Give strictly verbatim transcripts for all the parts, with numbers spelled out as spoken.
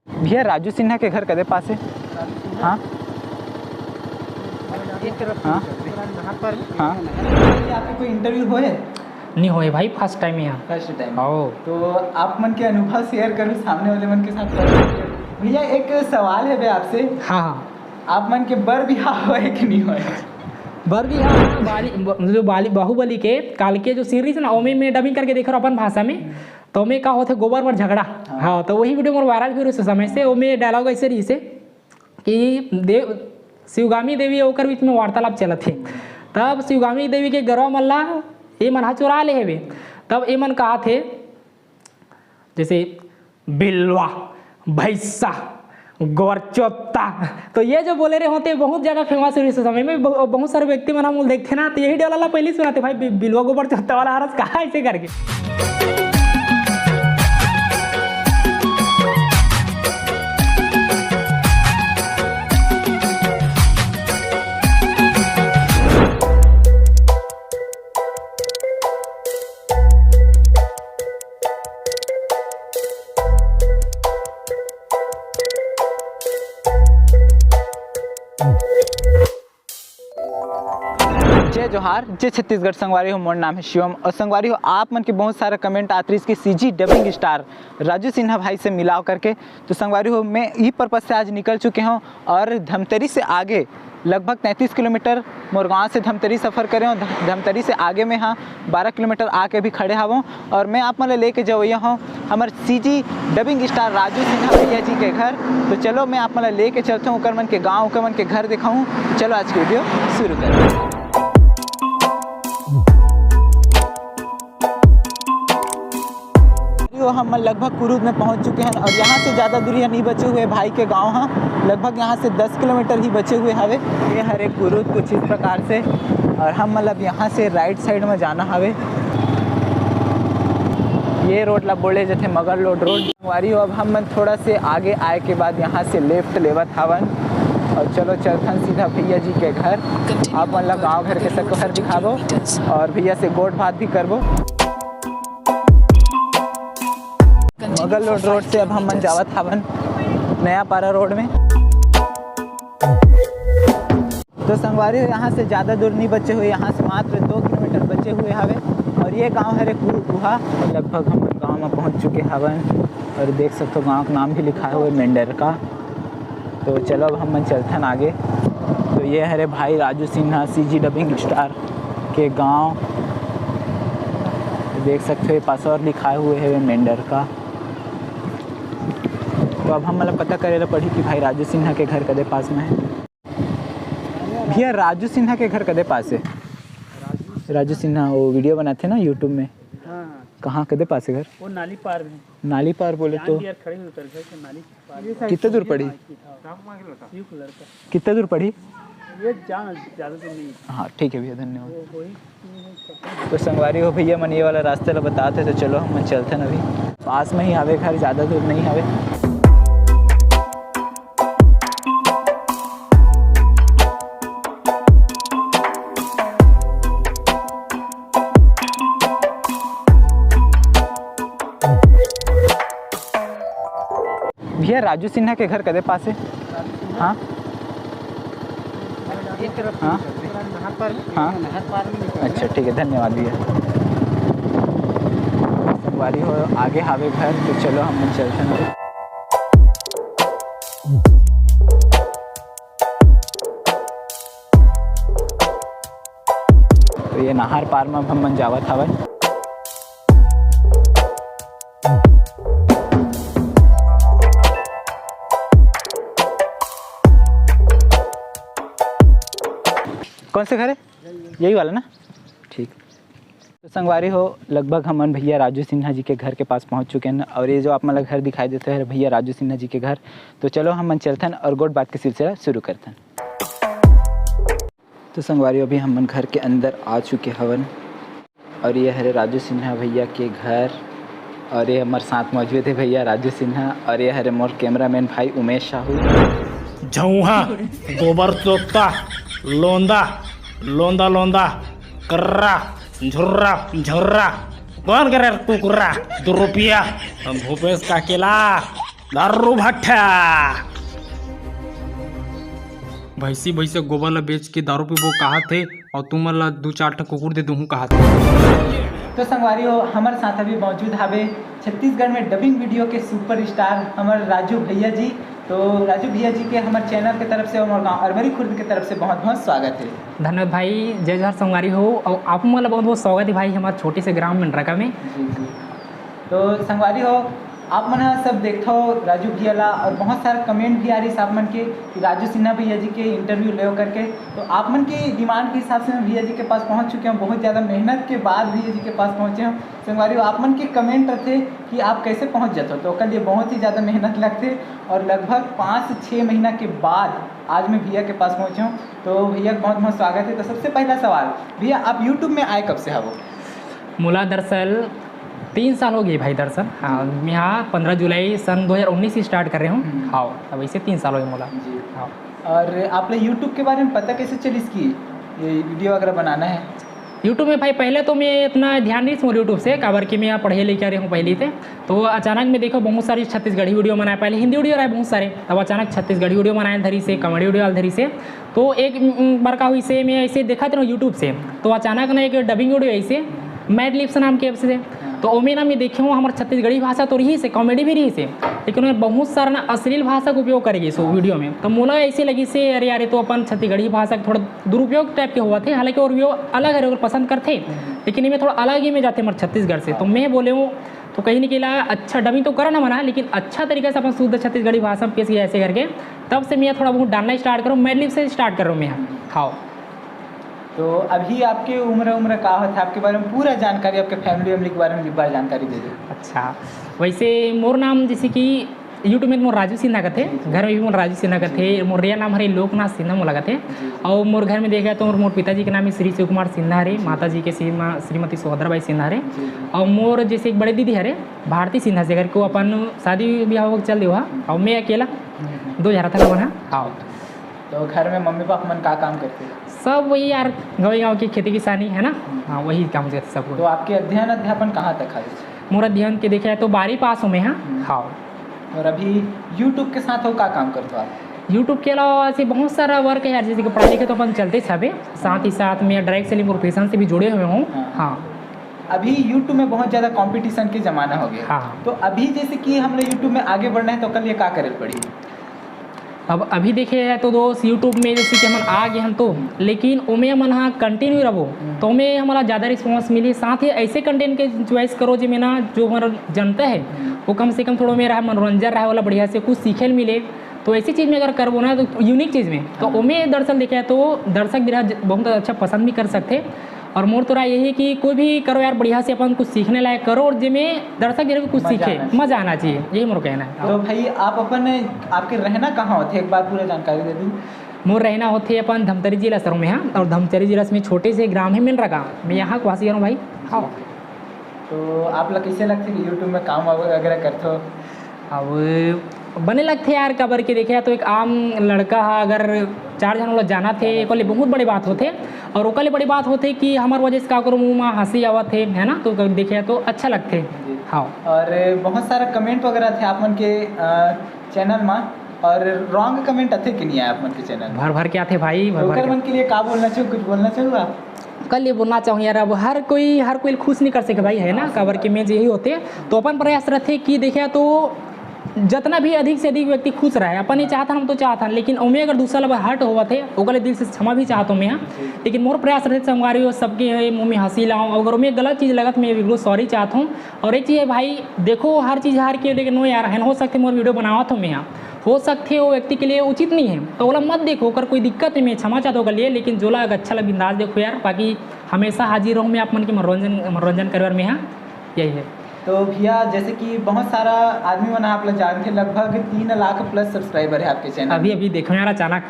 भैया, राजू सिन्हा के घर कदे पास है? हाँ। हाँ। हाँ। ये आपके कोई इंटरव्यू होए? नहीं होए भाई, फर्स्ट टाइम ही है। First time. आओ। तो आप मन के अनुभव शेयर करो सामने वाले मन के साथ। भैया, एक सवाल है बे आपसे। हाँ, हाँ। आप मन के बर बिहाव होए कि नहीं होए? बर बिहाव, बाली, ब-, जो बाली, बाहुबली के काल के जो सीरीज ना, ओमे में डबिंग करके देख रहा अपन भाषा में, तो ओमे का होथे, गोबर बर झगड़ा। हाँ। हाँ, तो वही वीडियो मोर वायरल भी रहिस समय से। ओमे डायलॉग ऐसे रहिस हे कि देव, शिवगामी देवी ओकर बीच में वार्तालाप चलत हे। तब शिवगामी देवी के गरवा मन ला ये मन हा चुरा ले हेवे। तब ये मन कहा थे, जैसे बिलवा, भैंसा, गोरचोत्ता। तो ये जो बोले रहे होते, बहुत ज्यादा फेमस हुई उस समय में। बहु-, बहुत सारे व्यक्ति मन हम लोग देखते ना, तो यही डायलॉग ला पहले सुनाते, "भाई, बि-, बिलवा गोबर चोत्ता वाला हरस कहाँ?" ऐसे करके। जय जोहार, जय छत्तीसगढ़। संगवारी हो, मोर नाम है शिवम और संगवारी हो, आप मन के बहुत सारा कमेंट आत रहिस कि CG dubbing star Raju Sinha भाई से मिलाव करके। तो संगवारी हो, मैं ई पर्पस से आज निकल चुके हूँ और धमतरी से आगे लगभग तैंतीस किलोमीटर मोर गांव से धमतरी सफर करे हूँ। ध-, धमतरी से आगे में हाँ बारह किलोमीटर आके भी खड़े हवों और मैं आप मन ला लेके जवैया हूँ हमर CG dubbing star Raju Sinha भैया जी के घर। तो चलो, मैं आप मन ला लेके चलता हूँ ओकर मन के गाँव, ओकर मन के घर दिखाऊँ। चलो, आज की वीडियो शुरू करें। यो हम लगभग कुरूद में पहुंच चुके हैं और यहाँ से ज़्यादा दूरिया नहीं बचे हुए भाई के गांव। हाँ, लगभग यहाँ से दस किलोमीटर ही बचे हुए हवे। ये हरे कुरूद कुछ इस प्रकार से, और हम मतलब यहाँ से राइट साइड में जाना हवे। ये रोड ला बोले जथे मगर लोड रोड। संगवारी हो, अब हम मन थोड़ा से आगे आए के बाद यहाँ से लेफ्ट लेवत हवन और चलो चलथन सीधा भैया जी के घर। आप मन ला गाँव घर के सफर दिखाबो और भैया से गोठ बात भी करबो। मगर लोड रोड से अब हम मन जावत हवन नया पारा रोड में। तो संगवारी हो, यहाँ से ज़्यादा दूर नहीं बचे हुए, यहाँ से मात्र दो किलोमीटर बचे हुए हवे। और ये गांव हरे कुरूद उहा। लगभग हम गांव में पहुँच चुके हवन और देख सकते हो गांव का नाम भी लिखा हुआ है मेंढरका। तो चलो, अब हम मन चलथन आगे। तो ये हरे भाई Raju Sinha, CG dubbing star के गांव। देख सकते हो, ये पास और लिखाए हुए है मेंढरका। तो अब हम मतलब पता करे ला पड़ी कि भाई राजू सिन्हा के घर कदे पास में है। भैया, राजू सिन्हा के घर कदे पास है? राजू सिन्हा वो वीडियो बनाते ना YouTube में। हाँ। कहाँ, कदे पास है घर? वो नाली पार में। नाली पार बोले तो? यार, खड़े हुए कर घर के नाली पार। कितना दूर पड़ी? हाँ। कितना दूर पड़ी? ये जान ज़्यादा दूर नहीं। हाँ, ठीक है भैया, धन्यवाद। तो संगवारी हो, भैया मन ये वाला रास्ता ला बताते, तो चलो हम मन चलते ना अभी। पास में ही हवे घर, ज़्यादा दूर नहीं हवे। भैया, राजू सिन्हा के घर कदे पास है? हाँ। हाँ। हाँ। अच्छा, ठीक है, धन्यवाद भैया। संगवारी हो, आगे हावे घर, तो चलो हम मन चलते हैं। तो ये नहर पार में हम मन जावत हवन। कौन से घर है? यही वाला ना? ठीक। तो संगवारी हो, लगभग हमन भैया राजू सिन्हा जी के घर के पास पहुंच चुके हैं और ये जो आप मन ला घर दिखाई देते हैं भैया राजू सिन्हा जी के घर। तो चलो हम मन चलथन और गोठ बात के सिलसिला शुरू करथन। तो संगवारी, अभी हमन घर के अंदर आ चुके हवन और ये हरे राजू सिन्हा भैया के घर और ये हमर साथ मौजूद है भैया राजू सिन्हा और ये हरे मोर कैमरामैन भाई उमेश साहू। झौहा, गोबर चोत्ता, लोंदा, लोंदा लोंदा, कर्रा, झुर्रा, झुर्रा, कौन करे कुकुरा? दो रुपया, भूपेश काकेला। दारू भट्ठा। भैंसी भैंसे गोबर ला बेच के दारू पीबो कहाथे, अउ तुमन ला दू चार ठन कुकुर दे दूहूं कहाथे। तो संगवारी हो, हमर साथ अभी मौजूद हावे छत्तीसगढ़ में डबिंग वीडियो के सुपरस्टार हमर राजू भैया जी। तो राजू भैया जी के हमर चैनल के तरफ से और गाँव अरबरी खुर्द के तरफ से बहुत बहुत स्वागत है। धन्यवाद भाई, जय जोहार संगवारी हो, और आप मन ला बहुत बहुत स्वागत है भाई हमारे छोटे से ग्राम मंडरका में। जी जी। तो संगवारी हो, आप मन ह सब देखथो राजू भैया ला, और बहुत सारा कमेंट भी आ रही आप मन के कि राजू सिन्हा भैया जी के इंटरव्यू ले करके। तो आप मन के डिमांड के हिसाब से मैं भैया जी के पास पहुंच चुके हूँ। बहुत ज़्यादा मेहनत के बाद भैया जी के पास पहुँचे हूँ। संगवारी हो, आप मन के कमेंट रथे कि आप कैसे पहुँच जाते हो, तो ओकर लिए बहुत ही ज़्यादा मेहनत लगते, और लगभग पाँच से छः महीना के बाद आज मैं भैया के पास पहुँचे हूँ। तो भैया बहुत बहुत स्वागत है। तो सबसे पहला सवाल, भैया आप यूट्यूब में आए कब से हवो? मोला दरअसल तीन साल हो गए भाई। दरअसल हाँ, मैं हाँ पंद्रह जुलाई सन दो हज़ार उन्नीस से स्टार्ट कर रहे हूँ। हम्म। हाँ, अब इसे तीन साल हो गए मोला। जी। हाँ। और आप लोग यूट्यूब के बारे में पता कैसे चलिस कि ये वीडियो वगैरह बनाना है? यूट्यूब में भाई पहले तो मैं इतना ध्यान नहीं मोर यूट्यूब से, काबर कि मैं यहाँ पढ़े लिखे रहे हूँ पहले से। तो अचानक मैं देखो बहुत सारी छत्तीसगढ़ी वीडियो बनाए, पहले हिंदी वीडियो रहे बहुत सारे, तब अचानक छत्तीसगढ़ी वीडियो बनाए धरी से, कॉमेडी वीडियो आल धरी से। तो एक उम, बार का हुई से मैं ऐसे देखा था यूट्यूब से, तो अचानक ना एक डबिंग वीडियो ऐसे मैड लिप्स नाम के ऐप से, तो ओमे ना मैं देखे हूँ हमारे छत्तीसगढ़ी भाषा तो रही से, कॉमेडी भी रही से, लेकिन ओमे बहुत सारा ना अश्लील भाषा का उपयोग करेगी सो वीडियो में। तो मोला ऐसे लगी से अरे यार, ये तो अपन छत्तीसगढ़ी भाषा के थोड़ा दुरुपयोग टाइप के हुआ थे, हालांकि और वीडियो अलग है, अगर पसंद करते, लेकिन इनमें थोड़ा अलग ही में जाते हमारे छत्तीसगढ़ से। तो मैं बोले हूँ, तो कहीं ना कहीं ला अच्छा डबिंग तो करा ना मना, लेकिन अच्छा तरीका से अपन शुद्ध छत्तीसगढ़ी भाषा में पेश किया ऐसे करके। तब से मैं थोड़ा बहुत डालना स्टार्ट करूँ, मैड लिप्स से स्टार्ट करूँ मैं। हाँ। तो अभी आपके उम्र उम्र का होता है, आपके बारे में पूरा जानकारी, आपके फैमिली वैमिली के बारे में भी एक बार जानकारी दे दो। अच्छा, वैसे मोर नाम जैसे कि यूट्यूब में तो मोर राजू सिन्हा कथे, घर में भी मोर राजू सिन्हा कथे, मोर रियल नाम हरे लोकनाथ सिन्हा मोला कथे। जी। और मोर घर में देखा तो मोर, मोर पिताजी के नाम है श्री शिव कुमार सिन्हा हरे, माता जी के श्रीमा-, श्रीमती सुभद्रा बाई सिन्हा हरे। जी, जी। और मोर जैसे एक बड़े दीदी हरे भारती सिन्हा से करके, वो अपन शादी ब्याह हो चल देवा, और मैं अकेला दो हजार था बना। हाँ। तो घर में मम्मी पापा मन का काम करते? सब वही यार, गंवई गाँव की खेती किसानी है ना। हाँ, वही काम करते सब तो कोई। आपके अध्ययन अध्यापन कहाँ तक है? मोर अध्ययन के देखे तो बारहवीं पास हूँ मैं, हाँ। हम्म। हाँ। और अभी यूट्यूब के साथ और का काम करते हो आप? यूट्यूब के अलावा ऐसे बहुत सारा वर्क है यार, जैसे कि पढ़ाई लिखाई तो अपन चलते ही हवे, साथ ही साथ मैं डायरेक्ट सेलिंग प्रोफेशन से भी जुड़े हुए हूँ। हाँ। हाँ। अभी यूट्यूब में बहुत ज़्यादा कंपटीशन के ज़माना हो गया। हाँ। तो अभी जैसे कि हम लोग यूट्यूब में आगे बढ़ना है तो ओकर लिए का करे पड़ी? अब अभी देखे जाए तो दोस्त, यूट्यूब में जैसे कि हमन आ गए हन तो, लेकिन ओमे हमन हा कंटिन्यू रहो, हम्म। तो ओमे हमारा ज़्यादा रिस्पॉन्स मिली। साथ ही ऐसे कंटेंट के चॉइस करो, जेमे ना जो हमारा जनता है, हम्म। वो कम से कम थोड़ा में रहा, मनोरंजन रहे वाला, बढ़िया से कुछ सीखे ल मिले। तो ऐसी चीज़ में अगर करबो ना, तो यूनिक चीज़ में, तो हाँ। ओमे दरअसल देखे जाए तो दर्शक भी रहा ज-, बहुत अच्छा पसंद भी कर सकते। और मोर तो राय यही कि कोई भी करो यार, बढ़िया से अपन कुछ सीखने लायक करो, और जेमे दर्शक भी कुछ मजा सीखे, आना चाहिए। मजा आना चाहिए, यही मोर कहना है। तो भाई, आप अपन, आपके रहना कहाँ होते, एक बार पूरा जानकारी दे दू। मोर रहना होते अपन धमतरी जिला सर में, हाँ, और धमतरी जिला में छोटे से ग्राम है मेनरका, मैं यहाँ के वासी हूँ भाई। हाँ। तो आप ला कैसे लगते कि यूट्यूब में काम वगैरह करते हो? अब बने लगथे यार, काबर के देखे तो एक आम लड़का हा, अगर चार झन ओला जानत हे, ओकर लिए बहुत बड़े बात होथे। और ओकर लिए बड़ी बात होथे कि हमर वजह से का करो मुंह मा हंसी आवत हे, है ना? तो देखे तो अच्छा लगथे। जी। हाँ। और बहुत सारा कमेंट वगैरह थे आप मन के, अ, चैनल मा, और रॉन्ग कमेंट आथे कि नहीं आए आप मन के चैनल मा? भर भर के आथे भाई, भर तो भर ओकर के। मन के लिए का बोलना चाहो, कुछ बोलना चाहो आप? कल ये बोलना चाहूँ यार, अब हर कोई, हर कोई खुश नहीं कर सके भाई, है ना? हाँ, सही काबर बात। के में यही होते, तो अपन प्रयास रहते कि देखे तो जितना भी अधिक से अधिक व्यक्ति खुश रहे, अपन ये चाहत हन, हम तो चाहत हन, लेकिन ओमे अगर दूसरा ला हर्ट होवत हे, ओकर ले दिल से क्षमा भी चाहत हूँ मैं, हाँ। जी। लेकिन मोर प्रयास रहते संगवारी हो, सबके मुंह में हंसी लाऊं, अगर ओमे गलत चीज़ लगत, मैं बिल्कुल सॉरी चाहत हूँ। और एक चीज़ है भाई, देखो हर चीज़ हार के लेकिन नो यार, है ना, हो सकते मोर वीडियो बनावत हूँ मैं, हाँ। हो सकथे वो व्यक्ति के लिए उचित नहीं है, तो ओला मत देखो, ओकर कोई दिक्कत नहीं, मैं क्षमा चाहता हूँ ओकर लिए, लेकिन जोला अगर अच्छा लगे बिंदास देखो यार, बाकी हमेशा हाजिर रहूँ मैं आप मन के मनोरंजन, मनोरंजन करे बर में, हाँ, यही है। तो भैया, जैसे कि बहुत सारा आदमी मन आप लोग जानते, लगभग तीन लाख प्लस सब्सक्राइबर है आपके चैनल अभी, में। अभी देखो यार अचानक।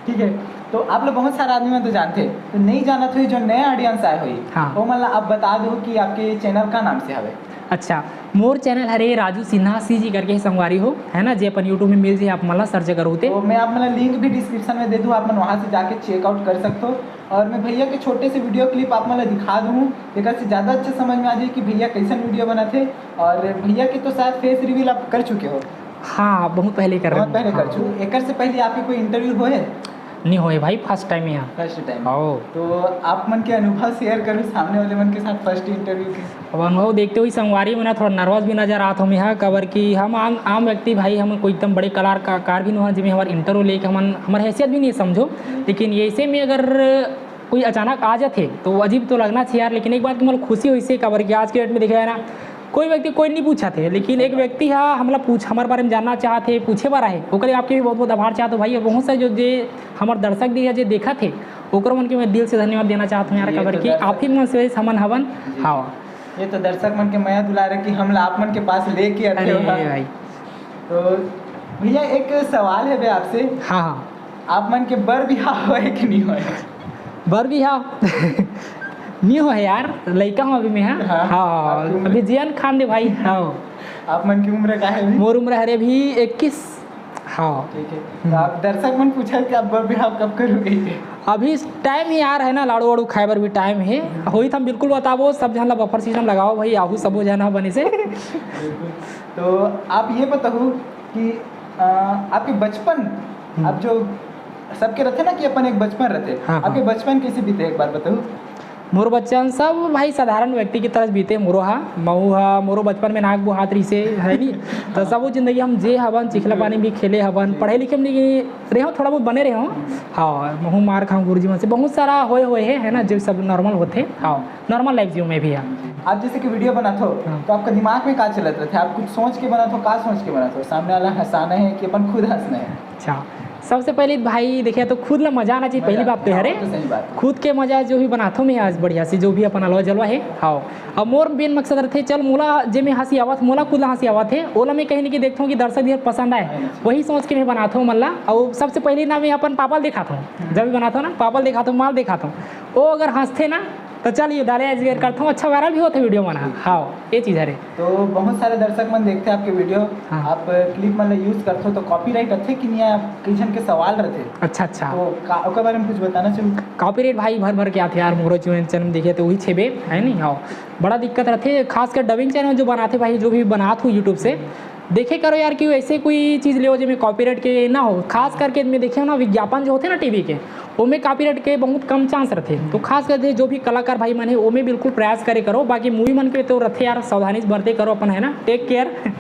ठीक है, तो आप लोग बहुत सारा आदमी मन तो जानते, तो नहीं जानत हुई जो नया ऑडियंस आए हुई, हाँ। वो मतलब आप बता दो कि आपके चैनल का नाम से हवे। अच्छा, मोर चैनल हरे राजू सिन्हा सीजी करके ही संगवारी हो, है ना, जे अपन यूट्यूब में मिल जाए, आप मन ला सर्च करो ते। तो मैं आप मन ला लिंक भी डिस्क्रिप्शन में दे दूँ, आप मन वहाँ से जाके चेकआउट कर सकते हो। और मैं भैया के छोटे से वीडियो क्लिप आप मन ला दिखा दूँ, एकर से ज़्यादा अच्छा समझ में आ जाए कि भैया कैसन वीडियो बनाथे। और भैया के तो शायद फेस रिवील आप कर चुके हो। हाँ, बहुत पहले कर बहुत रहे पहले कर हाँ। चुके। एकर से पहले आपके कोई इंटरव्यू होए? नहीं होए भाई, फर्स्ट टाइम यहाँ। First time. आओ। तो आप मन के अनुभव शेयर करो सामने वाले मन के साथ फर्स्ट इंटरव्यू के। अब अनुभव देखते हुए संगवारी मन थोड़ा नर्वस भी नजर आत हूँ यहाँ, काबर कि हम आम, आम व्यक्ति भाई, हम कोई एकदम बड़े कलाकार भी नहीं हो, जिसमें हमारे इंटरव्यू लेके हमन, हमारे हैसियत भी नहीं समझो। लेकिन ऐसे में अगर कोई अचानक आ जाथे तो अजीब तो लगना चाहिए यार। लेकिन एक बात की मतलब खुशी होइसे, काबर कि आज के डेट में देखा जाए ना, कोई व्यक्ति कोई नहीं पूछा थे, लेकिन एक व्यक्ति हा हमला पूछ, हमारे बारे में जानना चाहत हे, पूछे बर आहे, ओकर लिए आपके भी बहुत बहुत आभार चाहत हूँ भाई। और बहुत सारे जो जे हमारे दर्शक भी है, जे देखा थे, ओकर मन के मैं दिल से धन्यवाद देना चाहत हूँ यार, जी, ये काबर तो कि दर्शक आप ही मन से हमन हवन। जी। हाँ। ये तो दर्शक मन के मया दुलार है कि हमला आप मन के पास लेके आते अरे हो। भाई। तो भैया, एक सवाल है बे आपसे। हाँ, हाँ। आप मन के बर बिहाव होए कि नहीं होए? बर बिहाव? नहीं होए यार, लइका हूँ अभी मैं, हाँ। हाँ, हाँ, आपकी उम्र? अभी जियन खान दे भाई, हाँ। आप मन की उम्र का है अभी? मोर उम्र हरे अभी इक्कीस। हाँ। ठीक है। हम्म। तो आप दर्शक मन पूछा कि आप बर बिहाव कब करोगे? अभी टाइम ही यार है ना, लाड़ू वाड़ू खाए बर भी टाइम है। होई तो हम बिल्कुल बताबो, सब झन ला बफर सिस्टम लगाओ भाई, आहू सबो झन हा बने से। बिल्कुल। तो आप ये बताओ कि, अ, आपके बचपन, हम्म। आप जो सबके रहते ना कि अपन एक बचपन रहते, हाँ, आपके हाँ। बचपन कैसे बीते, एक बार बताओ। मोर बचपन सब भाई साधारण व्यक्ति की तरह बीते। मोरो हा, महू हा, मोरो बचपन में नाक बुहात रहिसे, है नी? तो सबो जिंदगी हम जे हवन, चिखला पानी भी खेले हवन, पढ़े लिखे में नहीं रहे हो, थोड़ा बहुत बने रहे हो। हाँ, महू मार खाऊँ गुरुजी मन से, बहुत सारा होए होए है, है ना, जो सब नॉर्मल होते। हाँ, नॉर्मल लाइफ जियो में भी है। आप जैसे कि वीडियो बनाते हो, हाँ। तो आपका दिमाग में का चलत रहते? आप कुछ सोच के बनाते हो, का सोच के बनाते हो? सामने वाला हंसाना है कि अपन खुद हंसना है? अच्छा, सबसे पहले भाई देखिए तो खुद ला मजा आना चाहिए, पहली मजा, बात तो है हाँ, रे। वो तो सही बात है। खुद के मजा जो भी बनाथो मैं आज बढ़िया से, जो भी अपन अलवा जलवा है, हाँ। अब मोर मेन मकसद रहते, चल मोला जे में हंसी आवत, मोला खुद ला हंसी आवत है, ओला मैं कहीं ना कहीं देखता हूँ कि दर्शक भी पसंद आए, हाँ, जी। वही सोच के मैं बनाता हूँ मन ला। और सबसे पहले ना मैं अपन पापा ल दिखाता हूँ, हम्म। जब भी बनाता हूँ ना पापा ल दिखाता हूँ, माँ ल दिखाता हूँ, वो अगर हंसते ना तो चल ये डाले आज करता हूँ, अच्छा वायरल भी होते वीडियो मन ह। जी। हाँ, ये चीज़ है रे। तो बहुत सारे दर्शक मन देखते हैं आपके वीडियो, हाँ। आप क्लिप मन ला यूज़ करते हो तो कॉपीराइट अच्छे कि नहीं आए, कई झन के सवाल रहते। अच्छा, अच्छा। तो का, ओकर बारे में कुछ बताना चाहूँ? कॉपीराइट भाई भर भर के आथे यार, मोरो जो चैनल देखे तो वही छेबे, है नहीं? हाँ, बड़ा दिक्कत रहते, खासकर डबिंग चैनल जो बनाते भाई, जो भी बनात हो यूट्यूब से, देखे करो यार कि ऐसे कोई चीज़ ले जेमे कॉपीराइट के ना हो। खास करके मैं देखे हो ना, विज्ञापन जो होते ना टीवी के, ओमे कॉपीराइट के बहुत कम चांस रहते। तो खास करके जो भी कलाकार भाई मन है, ओमे बिल्कुल प्रयास करे करो। बाकी मूवी मन के तो रहते यार, सावधानी से बरते करो अपन, है ना, टेक केयर।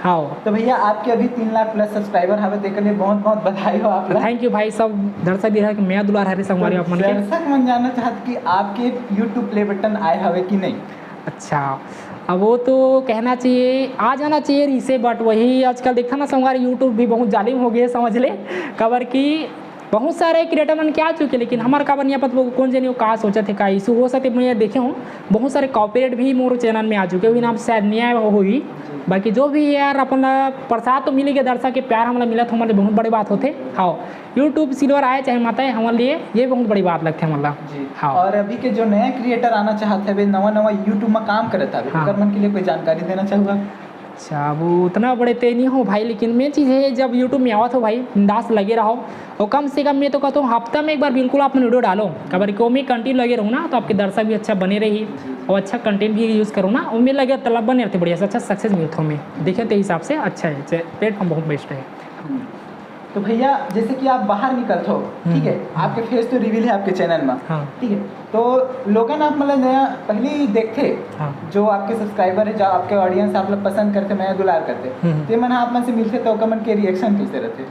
हाँ। तो भैया, आपके अभी तीन लाख प्लस सब्सक्राइबर हवे, तेकर लिए बहुत बहुत बधाई हो आप ला। थैंक यू भाई, सब दर्शक भी है, मैं दुलार हरे संगवारी तो आप मन के। दर्शक मन जानना चाहत कि आपके यूट्यूब प्ले बटन आए हवे कि नहीं? अच्छा, अब वो तो कहना चाहिए, आ जाना चाहिए रहिसे, but वही आजकल देखा ना संगवारी, यूट्यूब भी बहुत जालिम हो गए, समझ ले। काबर कि बहुत सारे क्रिएटर मन के आ चुके, लेकिन हमार काबर नहीं आ पात, वो कौन जाने वो का सोचत है, का इशू हो सकते। मैं ये देखे हूँ, बहुत सारे कॉपीराइट भी मोर चैनल में आ चुके, वही नाम शायद नहीं आया हो ही। बाकी जो भी है यार, अपन ला प्रसाद तो मिली के, दर्शक के प्यार हमला मिला तो हमारे लिए बहुत बड़ी बात होते। हाँ, यूट्यूब सिल्वर आए चाहे मत आए, हमारे लिए ये बहुत बड़ी बात लगते हमारे ला। जी। हाँ। और अभी के जो नया क्रिएटर आना चाहत हवे, नवा नवा यूट्यूब में काम करत हवे, हाँ। ओकर मन के लिए कोई जानकारी देना चाहूँगा? अच्छा, वो उतना बड़े ते नहीं हो भाई, लेकिन मैं चीज़ है, जब यूट्यूब में आवत हो भाई, बिंदास लगे रहो। और कम से कम मैं तो कहता हूँ, हफ्ता में एक बार बिल्कुल आप वीडियो डालो, काबर कि ओमे कंटिन्यू लगे रहो ना, तो आपके दर्शक भी अच्छा बने रही और अच्छा कंटेंट भी यूज़ करो ना, ओमे लगे तलब बने रहते बढ़िया से, अच्छा सक्सेस मिलता हमें। देखे ते हिसाब से अच्छा है, प्लेटफॉर्म बहुत बेस्ट है। हम्म। तो भैया, जैसे कि आप बाहर निकलते हो, हम्म। ठीक है, आपके फेस तो रिवील है आपके चैनल में, हाँ। ठीक है, तो लोगन आप मतलब नया पहले ही देखते, हाँ। जो आपके सब्सक्राइबर है, जो आपके ऑडियंस आप लोग पसंद करते, मया दुलार करते, हम्म। ते मन आप मन से मिलते तो ओकर मन के रिएक्शन कैसे रहते?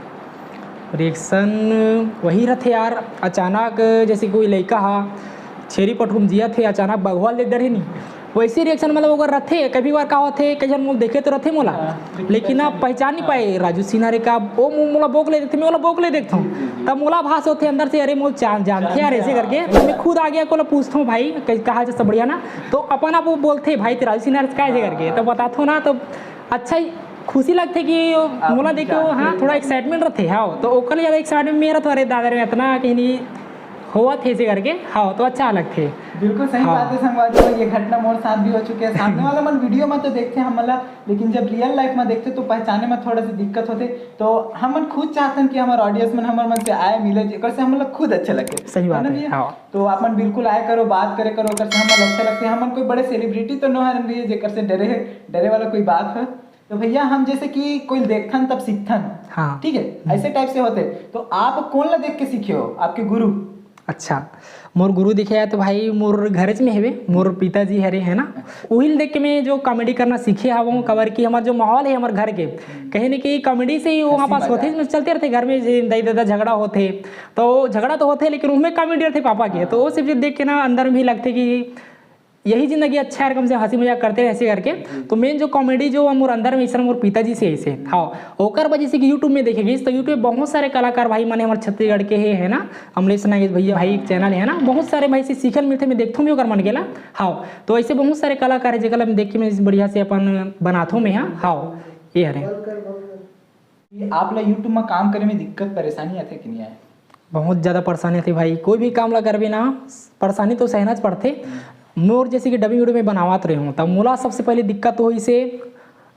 रिएक्शन वही रहते यार, अचानक जैसे कोई लइका हा छेरी पठुम जिया थे, अचानक बघवा ले डर ही नहीं, वैसे रिएक्शन मतलब अगर रहते, कभी बार का होते, कई झन मोला देखे तो रहते मोला, हाँ, लेकिन लेकिन अब पहचान नहीं हाँ। पाए, राजू सिन्हा रे का, वो मो-, मोला बोक ले देखते, मैं मोला बोक ले देखता हूँ। जी, जी, जी। तब मोला भास होते अंदर से, "अरे मोला चांद जानते यार," ऐसे करके। तो मैं खुद आगे कोला पूछता हूँ, "भाई, कै-, का हाल चाल, सब बढ़िया ना?" तो अपन आप वो बोलते, "भाई, ते राजू सिन्हा रे का," ऐसे करके। हाँ। तो बताता हूँ ना, तो अच्छा ही खुशी लगते कि आप मोला देख के वो, जानते हाँ, हो। थोड़ा एक्साइटमेंट रहते, हाँ। तो ओकर लिए ज़्यादा एक्साइटमेंट मेरा तो, अरे दादा रे, इतना कहीं नहीं होवत हे ऐसे करके, हाँ, तो अच्छा लगथे। बिल्कुल सही हाँ। बात है संगवारी हो, ये घटना मोर साथ भी हो चुके है। सामने वाला मन वीडियो में तो देखते हैं हमला, लेकिन जब रियल लाइफ में देखते तो पहचाने में थोड़ा सा दिक्कत होते। तो हमन खुद चाहतन कि हमारे ऑडियंस मन हमर मन से आए मिले, जेकर से हमला खुद अच्छा लगे। सही बात है ना है, भैया? हाँ। तो आप मन बिल्कुल आए करो, बात करे करो, ओकर से हमन अच्छा लगते हैं। हमन कोई बड़े सेलिब्रिटी तो नो हरन भैया, जेकर से डरे, डरे वाला कोई बात है। तो भैया हम जैसे कि कोई देखथन तब सीखथन, हाँ। ठीक है, हम्म। ऐसे टाइप से होते। तो आप कौन ला देख के सीखे हो, आपके गुरु? अच्छा, मोर गुरु देखे जाए तो भाई मोर घरेच में हवे, मोर पिताजी हरे, है ना, उही ल देख के मैं जो कॉमेडी करना सीखे हवं, काबर कि हमार जो माहौल है हमार घर के, कहीं ना कहीं कॉमेडी से ही वो हंसी वहाँ पास मजाक। होथे, इसमें चलते रहते घर में, जे दाई ददा झगड़ा होथे, तो झगड़ा तो होथे लेकिन उसमें कॉमेडी रहथे पापा के, तो वो सब चीज देख के ना अंदर में भी लगथे कि यही जिंदगी अच्छा है, कम से हंसी मजाक करते रहे ऐसे करके। तो मेन जो कॉमेडी जो मोर अंदर में, इस मोर पिताजी से ऐसे, हाँ, ओकर वजह से कि YouTube में देखे गई तो YouTube में बहुत सारे कलाकार भाई माने हमारे छत्तीसगढ़ के है, है ना, अमलेश नागेश भैया भाई एक चैनल है ना, बहुत सारे भाई से सीखल मिलथे, मैं देखथों भी ओकर मन गेला। हाँ, तो ऐसे बहुत सारे कलाकार है जेकर ला मैं देख के मैं बढ़िया से अपन बनाथों में, हाँ, हाँ, ये हरे। ये आप ला YouTube में काम करे में दिक्कत परेशानी आथे कि नहीं आए? बहुत ज़्यादा परेशानी आथे भाई, कोई भी काम ला करबे ना, परेशानी तो सहना च पड़थे। मोर जैसे कि डबिंग वीडियो में बनावत रहे हूँ, तब मोला सबसे पहले दिक्कत होइसे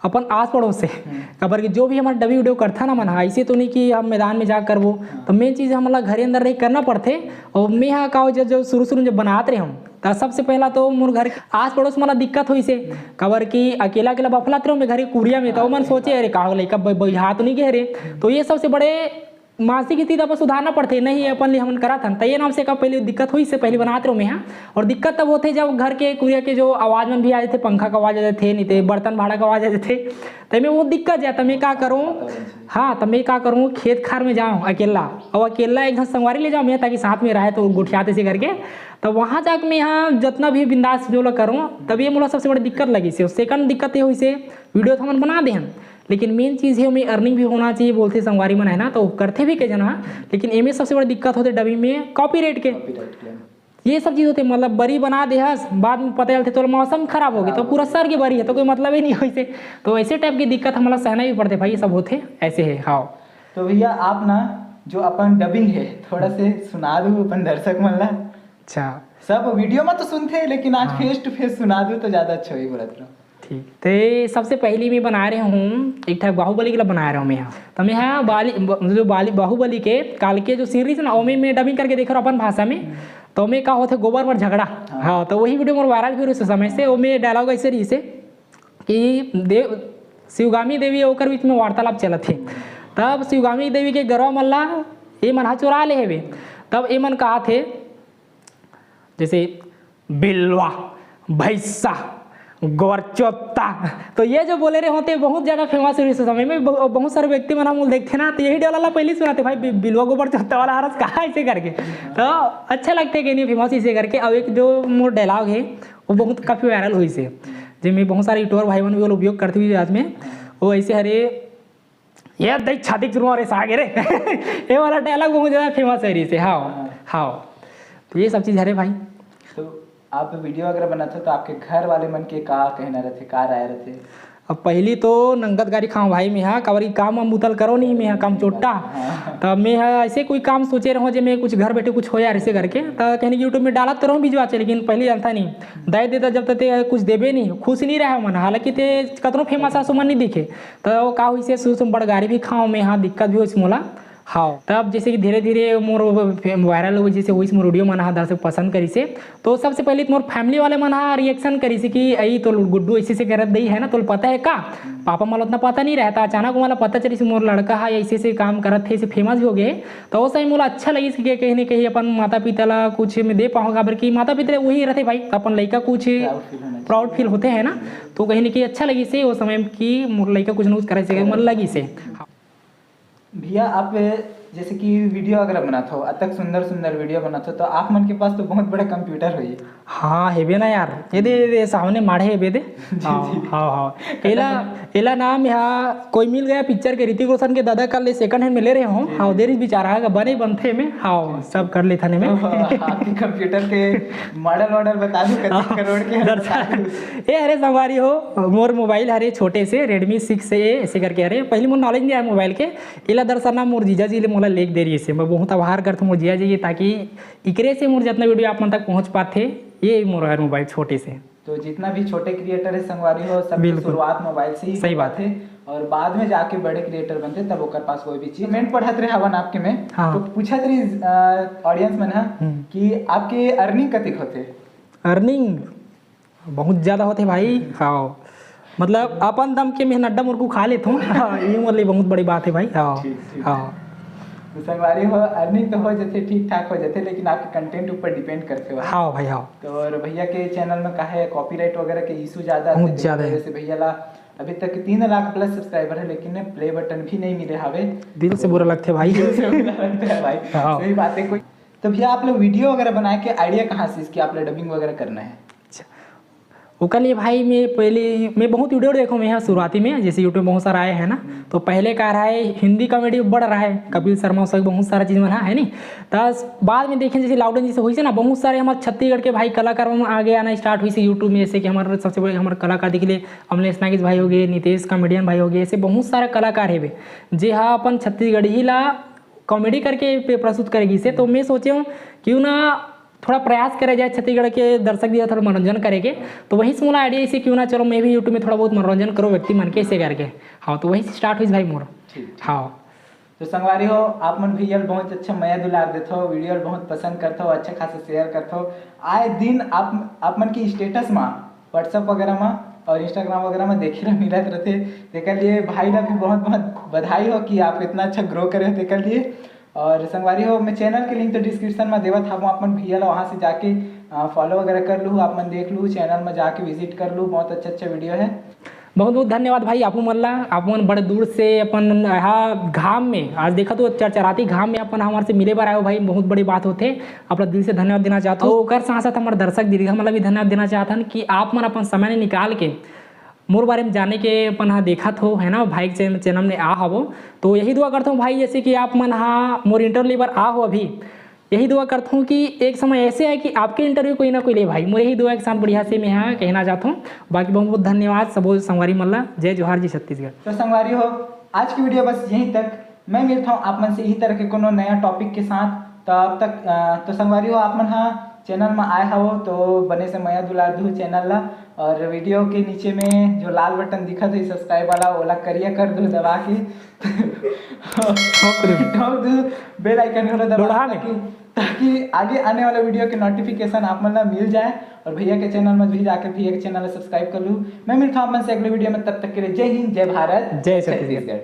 अपन आस पड़ोस से। हम्म। काबर कि जो भी हमारा डबिंग वीडियो करथा ना मन हा, ऐसे तो नहीं कि हम मैदान में जा करबो। हाँ। तो मेन चीज़ हमला घरे अंदर रह करना पड़थे। और मैं हा का हो, जब, जब शुरू शुरू में जब बनात रहे हूँ, त सबसे पहला तो मोर घर आस पड़ोस मोला दिक्कत होइसे। हम्म। काबर कि अकेला अकेला बफलात रहे हूँ मैं घर के कुरिया में, तो हाँ, मन सही सोचे बात। अरे का हो लइका ब-, बइहा तो नहीं गए रे। हम्म। तो ये सबसे बड़े मानसिक स्थिति अपन सुधारना पड़थे, नहीं अपन ले हमन करत हन। त ये नाम से का पहले दिक्कत होइसे, पहले बनात रहो मैं हा। और दिक्कत तब होथे जब घर के कुरिया के जो आवाज मन भी आ जाथे, पंखा का आवाज आ जाथे, नहीं ते बर्तन भाड़ा का आवाज आ जाथे, त मैं वो दिक्कत जाता, मैं का करूँ? हाँ, त मैं का करूँ, खेत खार में जाऊँ अकेला, और अकेला एक झन संगवारी ले जाऊँ मैं, ताकि साथ में रहे तो गोठियाते से करके। त वहाँ जाके मैं यहाँ जितना भी बिंदास जो ला करूँ, तब ये मोला सबसे बड़ी दिक्कत लगिसे। और सेकंड दिक्कत ये होइसे, वीडियो तो हमन बना दे हन, लेकिन मेन चीज़ है, ओमे अर्निंग भी होना चाहिए बोलथे संगवारी मन, है ना, तो करथे भी कई झन हा। लेकिन एमे सबसे बड़ा दिक्कत होथे डबिंग में कॉपीराइट के। Copyright claim। ये सब चीज़ होथे, मतलब बरी बना दे हस, बाद में पता चलथे तोला मौसम खराब हो गया, तो पूरा सर के बरी है, तो कोई मतलब ही नहीं होइसे। तो ऐसे टाइप की दिक्कत हमला सहना भी पड़थे भाई, ये सब होथे, ऐसे है। हाँ। तो भैया आप ना जो अपन डबिंग है, थोड़ा से सुना दो अपन दर्शक मन ला। अच्छा। सब वीडियो में तो सुनथे, लेकिन आज हाँ। Face to face सुना दो तो ज़्यादा अच्छा होही बोलत रहो। ठीक, ते सबसे पहली मैं बना रहे हूँ एक ठा बाहुबली के ला बना रहे हूँ मैं हा। तो मैं हा बाली, ब-, जो बाली, बाहुबली के काल के जो सीरीज ना, ओमे मैं डबिंग करके देख रहा हूँ अपन भाषा में। तो मैं का होथे, गोबर पर झगड़ा। हाँ। हाँ, तो वही वीडियो मोर वायरल भी रहिस समय से। ओमे डायलॉग ऐसे रहिसे कि देव, शिवगामी देवी ओकर बीच में वार्तालाप चलत हे। तब शिवगामी देवी के गरवा मन ला ये मन हा चुरा ले हेवे। तब ये मन कहा थे, जैसे बिलवा, भैंसा, गोरचोत्ता। तो ये जो बोले रहे होते बहुत ज़्यादा फेमस हुई उस समय में। बहु-, बहुत सारे व्यक्ति मन हम लोग देखते ना, तो यही डायलॉग ला पहले सुनाते, "भाई बि-, बिलवा गोबर चोत्ता वाला हरस कहा ऐसे करके।" तो अच्छा लगते कि नहीं फेमस इसे करके। अब एक जो मोर डायलॉग है, वो बहुत काफ़ी वायरल हुई से, जिनमें बहुत सारे यूट्यूबर भाई मन भी वो लोग उपयोग करते हुए आज में। वो ऐसे, "हरे, ये दई छाती चुरवा रे सागे रे।" ये वाला डायलॉग बहुत ज़्यादा फेमस है रही से। हाँ, हाँ। हाँ। तो ये सब चीज़ हरे भाई। तो आप वीडियो वगैरह बनाते हो तो आपके घर वाले मन के का कहना रहते, का राय रहते? अब पहली तो नंगत गारी खाऊं भाई मैं, हाँ, काबर कि काम वाम बुतल करो नहीं मैं, हाँ, काम चोट्टा। हाँ। तब मैं, हाँ, ऐसे कोई काम सोचे रहूँ जे मैं कुछ घर बैठे कुछ हो यार ऐसे करके, तो कहने की YouTube में डालत तो रहूँ बीच बाचे, लेकिन पहले जानता नहीं, दे देता जब तक ते कुछ देबे नहीं, खुश नहीं रहा मन, हालांकि ते कतनो फेमस आ, सुमन नहीं दिखे। तो का हुई से शुरू से बड़ गारी भी खाऊं मैं, हाँ, दिक्कत भी होइस मोला। हाँ, तब जैसे कि धीरे-धीरे मोर फे-, वायरल हो, जैसे होइस मोर वीडियो मन हा दर्शक पसंद करिसे, तो सबसे पहले तो मोर फैमिली वाले मन हा रिएक्शन करिसे कि "अई तो गुड्डू ऐसे से करत दई है ना, तो पता है का?" पापा मन ला उतना पता नहीं रहता, अचानक वाला पता चलिस मोर लड़का हा ऐसे से काम करत थे, ऐसे फेमस भी हो गए। तो वो सही मोला अच्छा लगिस कि कहीं ना कहीं अपन माता पिता ला कुछ मैं दे पाऊँ, काबर कि माता पिता वही रहते भाई, अपन लइका कुछ प्राउड फील होना चाहिए। प्राउड फील होते हैं ना, तो कहीं ना कहीं अच्छा लगिस से वो समय कि मोर लइका कुछ ना कुछ करे से मन लगिस से। भैया, आप जैसे कि वीडियो वगैरह बनात हो, अतक सुंदर सुंदर वीडियो बनात हो, तो आप मन के पास तो बहुत बड़े कंप्यूटर होही। हाँ, हेबे ना यार, ये दे, ये दे, सामने माढ़े हेबे दे। जी, हाँ, जी। हाँ, हाँ। एला, एला नाम यहाँ कोई मिल गया पिक्चर के, ऋतिक रोशन के दादा का ले सेकंड हैंड में ले रहे हो। जी, हाँ, जी। देरी बेचारा का बने बनथे में, हाँ, सब कर लेथन में। तो आपके कंप्यूटर के मॉडल वॉडल बता दूं, कतने हाँ, करोड़ के हैं, दर्शक। बता दूं। ए, अरे संगवारी हो, मोर मोबाइल हरे छोटे से Redmi six A ऐसे करके हरे, पहले मोर नॉलेज नहीं आया मोबाइल के, एला दरअसल ना मोर जीजा जी ले मोला एक देरी से मैं बहुत आभार करथूँ मोर जिया जी के, ताकि इकरे से मोर जितना वीडियो आप मन तक पहुँच पाथे, ये मोर हर मोबाइल छोटे से। तो जितना भी छोटे क्रिएटर है संगवारी हो, सबके बिल्कुल। शुरुआत मोबाइल से ही सही बात होथे। और बाद में जाके बड़े क्रिएटर बनथे, तब ओकर पास कोई भी चीज। कमेंट पढ़त रहे हवन आपके में, हाँ। तो पूछत रही ऑडियंस मन ह हम्म। कि आपके अर्निंग कतिक होथे? अर्निंग बहुत ज्यादा होथे भाई। हाँ, मतलब अपन दम के मैं नड्डा मुर्गू खा लेथूँ। हाँ, ये मोर लिए बहुत बड़ी बात है भाई। हाँ, ठीक, ठीक। हाँ। तो संगवारी हो, अर्निंग तो हो जाथे, ठीक ठाक हो जाथे, लेकिन आपके कंटेंट ऊपर डिपेंड करथे वो। हाँ भाई, हाँ। तो और भैया के चैनल में काहे कॉपीराइट वगैरह के इशू ज्यादा बहुत आथे, ज्यादा है। जैसे भैया ला अभी तक तीन लाख प्लस सब्सक्राइबर है, लेकिन प्ले बटन भी नहीं मिले हवे। दिल से बुरा लगथे भाई। दिल से बुरा लगथे भाई। हाँ। सही बात है। कोई तो भैया, आप लोग वीडियो वगैरह बनाए के आइडिया कहाँ से, इसकी आप लोग डबिंग वगैरह करना है? अच्छा, ओकर लिए भाई मैं पहले, मैं बहुत वीडियो देखो मैं यहाँ शुरुआती में, जैसे YouTube में बहुत सारा आए हैं ना, तो पहले का रहा है हिंदी कॉमेडी बड़ रहा है, कपिल शर्मा, उसका बहुत सारा चीज बना है नहीं। तो बाद में देखें जैसे लॉकडाउन जैसे हुई से ना, बहुत सारे हमारे छत्तीसगढ़ के भाई कलाकार मन आगे आना स्टार्ट हुई से YouTube में, जैसे कि हमारे सबसे बड़े हमारे कलाकार देख लिए, अमलेश नागेश भाई हो गए, नितेश कॉमेडियन भाई हो गए, ऐसे बहुत सारा कलाकार है बे, जे हा अपन छत्तीसगढ़ी ला कॉमेडी करके पे प्रस्तुत करे गिस हे। तो मैं सोचे हूँ क्यों ना थोड़ा प्रयास करे जाए छत्तीसगढ़ के दर्शक भी थोड़ा मनोरंजन करे के। तो वहीं से मोला आइडिया इसे क्यों ना चलो मैं भी YouTube में थोड़ा बहुत मनोरंजन करो व्यक्ति मन के ऐसे करके। हाँ, तो वहीं से स्टार्ट हुई भाई मोर। ठीक, ठीक। हाँ। तो संगवारी हो, आप मन भैया ल बहुत अच्छा मया दुलार देथो, वीडियो ल बहुत पसंद करथो, अच्छा खासा शेयर करथो। आए दिन आप, आप मन के स्टेटस मा, WhatsApp वगैरह मा और Instagram वगैरह मा देखे ला मिलत रथे। तेकर लिए भाई ला भी बहुत बहुत बधाई हो कि आप इतना अच्छा ग्रो करे हो तेकर लिए। और संगवारी हो, मैं चैनल के लिंक तो डिस्क्रिप्शन में देवत हूँ, आप मन भैया ला वहाँ से जाके फॉलो वगैरह कर लू, आप मन देख लू, चैनल में जाके विजिट कर लू, बहुत अच्छा अच्छा वीडियो है। बहुत बहुत धन्यवाद भाई, आप मन ला, आप मन बड़े दूर से अपन यहाँ घाम में आज देखा तो चरचराती घाम में अपन हमारे से मिले बर आयो भाई, बहुत बड़ी बात होथे। आप ला दिल से धन्यवाद देना चाहत हूँ। ओकर साथ साथ हमारे दर्शक दीदी हमन ला भी धन्यवाद देना चाहत हन कि आप मन अपन समय निकाल के मोर बारे में जाने के अपन हा देखत हो, है ना, भाई के चैनल, चैनल में आ हवो। तो यही दुआ करता हूँ भाई, जैसे कि आप मन हा मोर इंटरव्यू बर आ हो अभी, यही दुआ करता हूँ कि एक समय ऐसे आए कि आपके इंटरव्यू कोई ना कोई ले भाई। मोर यही दुआ के साथ बढ़िया से मैं यहाँ कहना चाहता हूँ। बाकी बहुत बहुत धन्यवाद सबो संगवारी मन ला। जय जोहार, जय छत्तीसगढ़। तो संगवारी हो, आज की वीडियो बस यहीं तक। मैं मिलता हूँ आप मन से यही तरह के कोनो नया टॉपिक के साथ। तो अब तक, अ, तो संगवारी हो, आप मन हा चैनल में आए हवो तो बने से मया दुलार दू चैनल ला, और वीडियो के नीचे में जो लाल बटन दिखत है सब्सक्राइब वाला, ओला करिया कर दू दबा के। ठोक दू। ठोक दू, बेल आइकन घलो दबा लोढ़ा दू, में। ताकि, ताकि आगे आने वाला वीडियो के नोटिफिकेशन आप मन ला मिल जाए। और भैया के चैनल में भी जाके भैया के चैनल ला सब्सक्राइब कर लू। मैं मिलता हूँ आप मन से अगले वीडियो में, तब तक के लिए जय हिंद, जय भारत, जय छत्तीसगढ़।